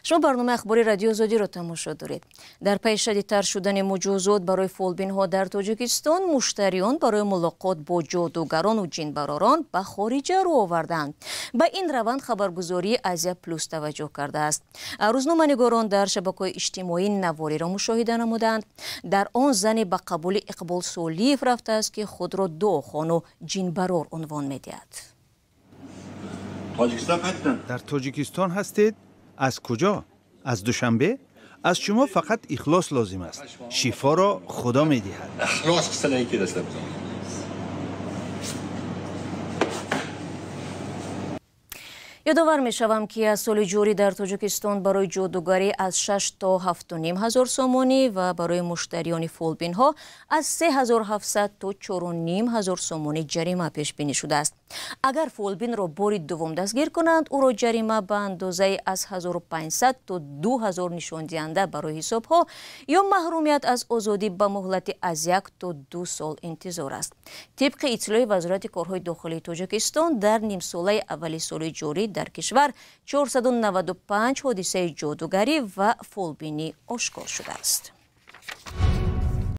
Шумо барномаи ахбори Радиои Озодиро тамошо доред. Дар пайи шадидтар шудани муҷозот барои фолбинҳо дар Тоҷикистон, муштариён барои мулоқот бо ҷодугарону ҷинбаророн ба хориҷа рӯ оварданд. Ба ин раванд хабаргузории Азия Плюс таваҷҷӯҳ кардааст. Рӯзноманигорон дар шабакаҳои иҷтимоӣ навориро мушоҳида намуданд. Дар он зане ба қабули Иқбол Солиев рафтааст, ки худро дуохону ҷинбарор унвон медиҳад. Дар Тоҷикистон ҳастед? Аз куҷо? Аз Душанбе? Аз шумо фақат ихлос лозим аст. Шифоро Худо медиҳад. Ёдовар мешавам, ки аз соли ҷорӣ дар Тоҷикистон барои ҷодугарӣ аз 6 то 7,5 ҳазор сомонӣ ва барои муштариёни фолбинҳо аз 3700 то 4,5 ҳазор сомонӣ ҷарима пешбинӣ шудааст. Агар фолбинро бори дуввум дастгир кунанд, ӯро ҷарима ба андозаи аз 1500 то 2000 нишондиҳанда барои ҳисобҳо ё маҳрумият аз озодӣ ба муҳлати аз 1 то 2 сол интизор аст. Тибқи иттилои Вазорати корҳои дохилии Тоҷикистон, дар нимсолаи аввали соли ҷорӣ дар кишвар 495 ҳодисаи ҷодугарӣ ва фолбинӣ ошкор шудааст.